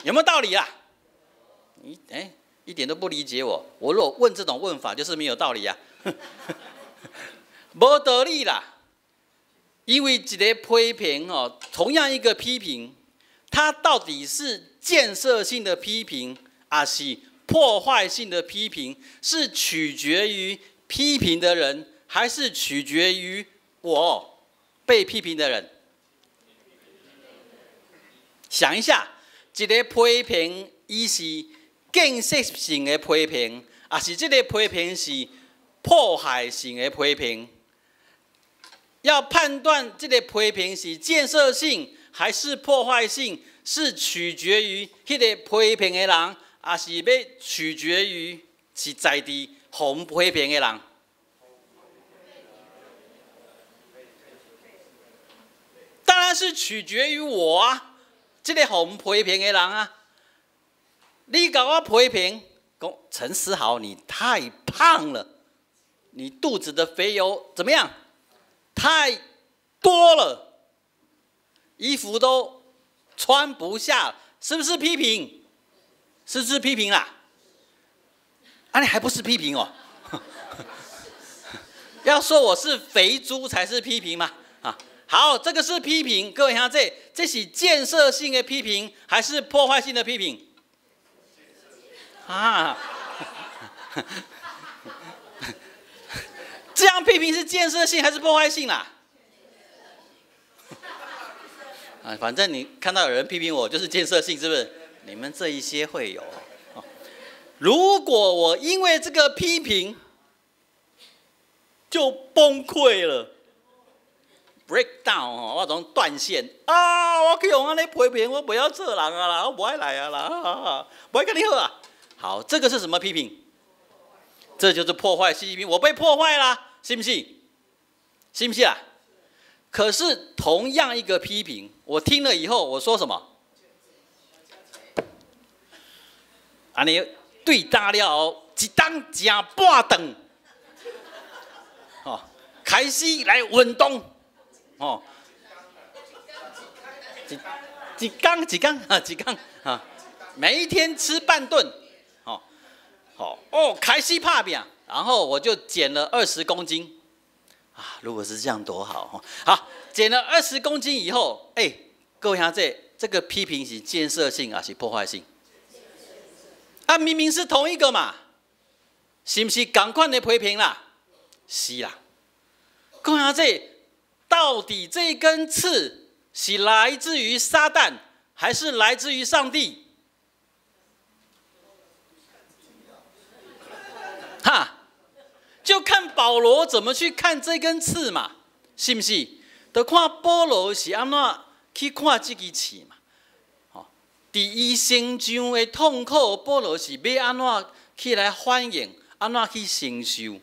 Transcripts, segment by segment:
有没有道理啊？你哎，一点都不理解我。我若问这种问法，就是没有道理啊。無道理啦，因為一个批評哦，同樣一個批評，它到底是建設性的批評，還是破壞性的批評，是取決於批評的人，還是取決於我被批評的人？想一下，一个批評，伊是建設性的批評，還是這个批評是破壞性的批評？要判斷這个批評是建設性還是破壞性，是取決於彼个批評的人，還是欲取決於是在佇予批評的人？當然是取決於我啊，這个予批評的人啊。你共我批評，講陳思豪你太胖了，你肚子的肥油怎麼樣？太多了，衣服都穿不下，是不是批評？是不是批評啦？啊，你還不是批評哦？要說我是肥豬才是批評嗎？啊，好，這個是批評，各位兄弟，這是建設性的批評還是破壞性的批評？啊，這樣批評是建設性還是破壞性啦？啊，反正你看到有人批評我，就是建設性，是不是？你們這一些會有。如果我因為這個批評就崩潰了，break down 哦，我總斷線啊！我去予按呢批評，我不要做人啊啦，我不愛來啊啦，不愛跟你好啊。好，這個是什麼批評？這就是破壞性批評，我被破壞啦，是不是？是不是啊？可是同樣一個批評，我聽了以後，我說什麼？按呢對焦了後，一冬食半頓，哦，開始來運動，哦，一一工一工啊，一工啊，每一天吃半頓，哦，好哦，開始拍拚，然後我就減了20公斤，啊，如果是這樣多好，好，減了二十公斤以後，哎，各位兄弟，這個批評是建設性還是破壞性？啊，明明是同一個嘛，是毋是仝款的批評啦？是啦。各位兄弟，到底這根刺是來自於撒旦，還是來自於上帝？哈，就看保羅怎麼去看這根刺嘛，是毋是？就看保羅是按怎去看這支刺嘛。佇伊成長的痛苦，保羅是欲按怎去來反應，按怎去承受？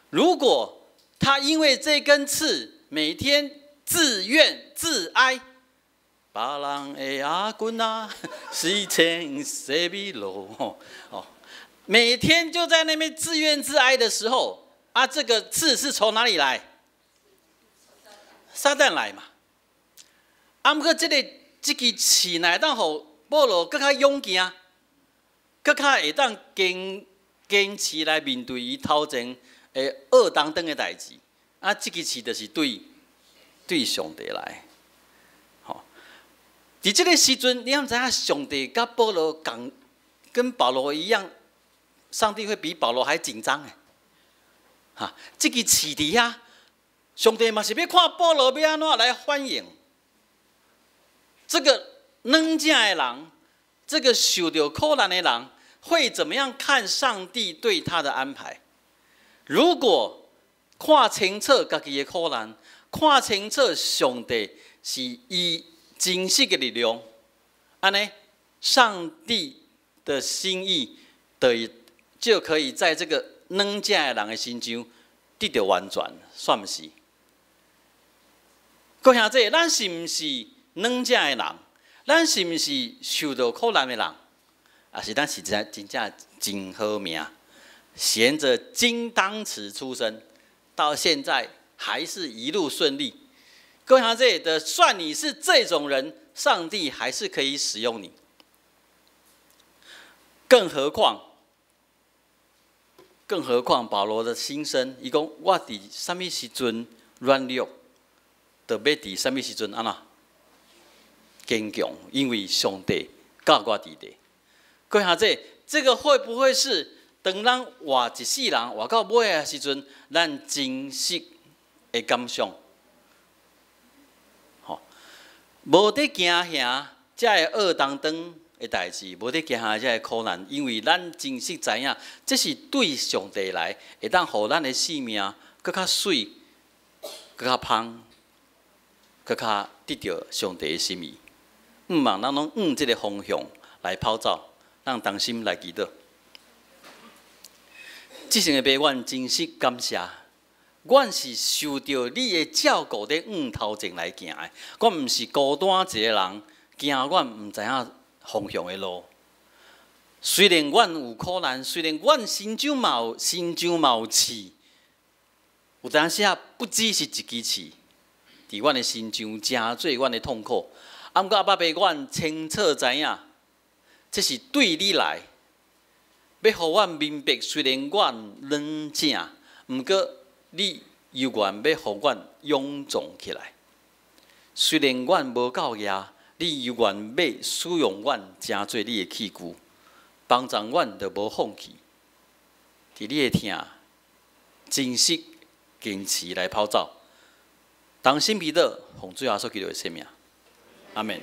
如果他因為這根刺，每天自怨自哀，別人的阿公啊，是千洗米露哦，每天就在那邊自怨自哀的時候，啊，這個刺是從哪裡來？撒旦來嘛。啊，毋過這支刺會當予保羅閣較勇健，閣較會當堅持來面對伊頭前的惡當當的代誌。啊，這支刺就是對上帝來。吼，佇這个時陣，你敢知影上帝佮保羅仝，跟保羅一樣，上帝會比保羅還緊張的。哈，這支刺佇遐，上帝嘛是欲看保羅欲按怎來反應。這個軟正的人，這個受著苦難的人，會怎麼樣看上帝對他的安排？如果看清楚家己的苦難，看清楚上帝是伊真實的力量，按呢，上帝的心意的就可以在這個軟正的人的身上得著完全，算毋是？閣兄弟，咱是毋是軟正的人？咱是毋是受著苦難的人？抑是咱是真真正真好命，銜著金湯匙出生，到現在還是一路順利。各位兄弟的，算你是這種人，上帝還是可以使用你。更何況保羅的心聲，伊講我佇啥物時陣軟弱，就欲佇啥物時陣按怎堅強，因為上帝佮我佇咧。各位兄弟，這個會不會是當咱活一世人活到尾的時陣，咱真實的感想？吼，無佇驚嚇這个惡當中的代誌，無佇驚嚇這个苦難，因為咱真實知影，這是對上帝來，會當予咱的生命閣較媠、閣較芳、閣較得著上帝的心意。毋望咱攏向這个方向來跑走，咱同心來祈禱。至聖的父，阮真實感謝，阮是受著你的照顧，咧向頭前來行的。阮毋是孤單一個人行，阮毋知影方向的路。雖然阮有苦難，雖然阮身上嘛有刺，有當時啊不只是一支刺，佇阮的身上成做阮的痛苦。啊，毋過阿爸父，阮清楚知影，這是對你來，欲予阮明白，雖然阮軟正，毋過你猶原欲予阮勇壯起來。雖然阮無夠額，你猶原欲使用阮，成做你的器具，幫助阮就無放棄。佇你的疼，真實堅持來跑走。同心祈禱，奉主耶穌基督的聖名，阿門。